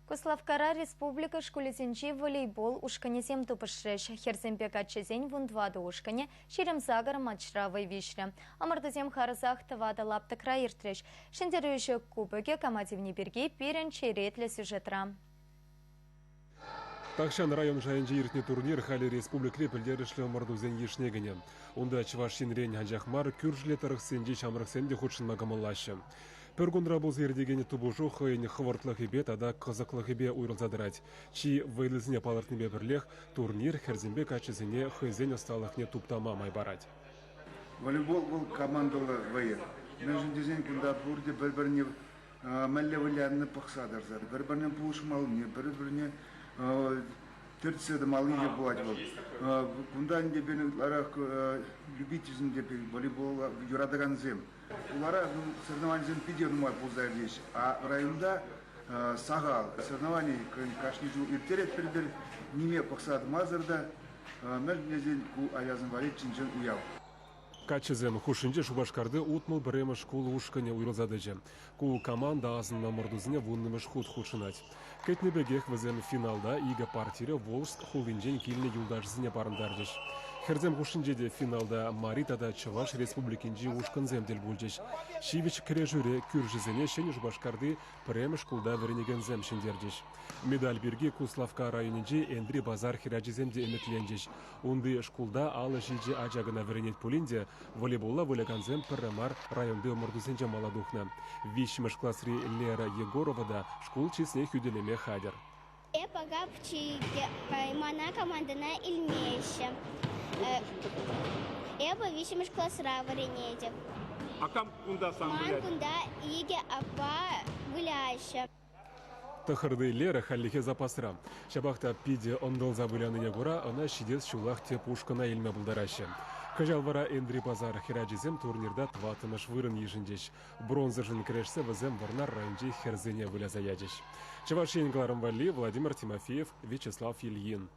Куславккара республика шкулӗсенчи волейбол ушкӑнӗсем тупӑшрӗҫ. Хӗрсемпе каччӑсен 14 ушкӑнӗ 28 матчра вӑй виҫрӗ. Ӑмӑртусем харӑсах тӑватӑ лаптӑкра иртрӗҫ. Ҫӗнтерӳҫӗ кубокӗ кама тивни пирки пирӗн черетлӗ сюжетра. Тахҫан район шайӗнче иртнӗ турнир халӗ республикӑри пӗлтерӗшлӗ ӑмӑртусен йышне кӗнӗ. Унта Чӑваш Енрен анчах мар, кӳршӗллӗ тӑрӑхсенчи ҫамрӑксем те хутшӑнма кӑмӑллаҫҫӗ. Пӗр кунра пулса иртекен тупӑшу хӑйӗн хӑвӑртлӑхӗпе тата кӑсӑклӑхӗпе уйрӑлса тӑрать. Чи вӑйлисене палӑртнипе пӗрлех турнир хӗрсемпе каччӑсене хӑйсен ӑсталӑхне туптама май парать. Волейбол вӑл командӑллӑ вӑйӑ. Мӗншӗн тесен кунта пурте пӗр-пӗрне мӗнле вылянине пӑхса тӑрса, пӗр-пӗрне пулӑшмаллине, пӗр-пӗрне тӗртсе тӑмалли те пулать вӑл. Кунта ӗнтӗ пирӗн ытларах любительсем те волейбола юратакансем. Хулара соревнованисем питӗ нумай пулса иртеҫҫӗ, а районта сахал. Соревновани кашни ҫул ирттеретпӗр пӗр ниме пӑхса тӑмасӑр та, мӗншӗн тесен ку ачасем валли чӑн-чӑн уяв. Каччӑсем хушшинче Шупашкарти 61-мӗш шкул ушкӑнӗ уйрӑлса тӑчӗ. Ку команда асӑннӑ ӑмӑртусене вуннӑмӗш хут хутшӑнать. Кӗтнӗ пекех вӗсем финалта икӗ партире Волжск хулинчен килнӗ юлташӗсене парӑнтарчӗҫ. Хӗрсем хушшинче те финалта Мари тата Чӑваш Республикинчи ушкӑнсем тӗл пулчӗҫ. Ҫивӗч кӗрешӳре кӳршӗсене Ҫӗнӗ Шупашкарти пӗрремӗш шкулта вӗренекенсем ҫӗнтерчӗҫ. Медаль пирки Куславкка районӗнчи Энтри Пасар хӗрачисем те ӗмӗтленчӗҫ. Унти шкулта 57 ача кӑна вӗренет пулин те волейболла вылякансем пӗрре мар районти ӑмӑртусенче мала тухнӑ. Виҫҫӗмӗш класри Лера Егорова та шкул чысне хӳтӗлеме хатӗр. Эп пока мана командӑна илмеҫҫӗ. Эпӗ виҫҫӗмӗш класра вӗренетӗп. А кам кунта сан Ман вылять? кунта икӗ аппа выляҫҫӗ. Тӑхӑрти Лера хальлӗхе запасра. Ҫапах та питӗ ӑнтӑлса вылянине кура ӑна ҫитес ҫулах тӗп ушкӑна илме пултараҫҫӗ. Кӑҫал вара Энтри Пасар хӗрачисем турнирта тӑваттӑмӗш вырӑн йышӑнчӗҫ. Бронзӑшӑн кӗрешсе вӗсем Вӑрнар районӗнчи хӗрсене выляса ячӗҫ. Чӑваш Ен кӑларӑм валли Владимир Тимофеев, Вячеслав Ильин.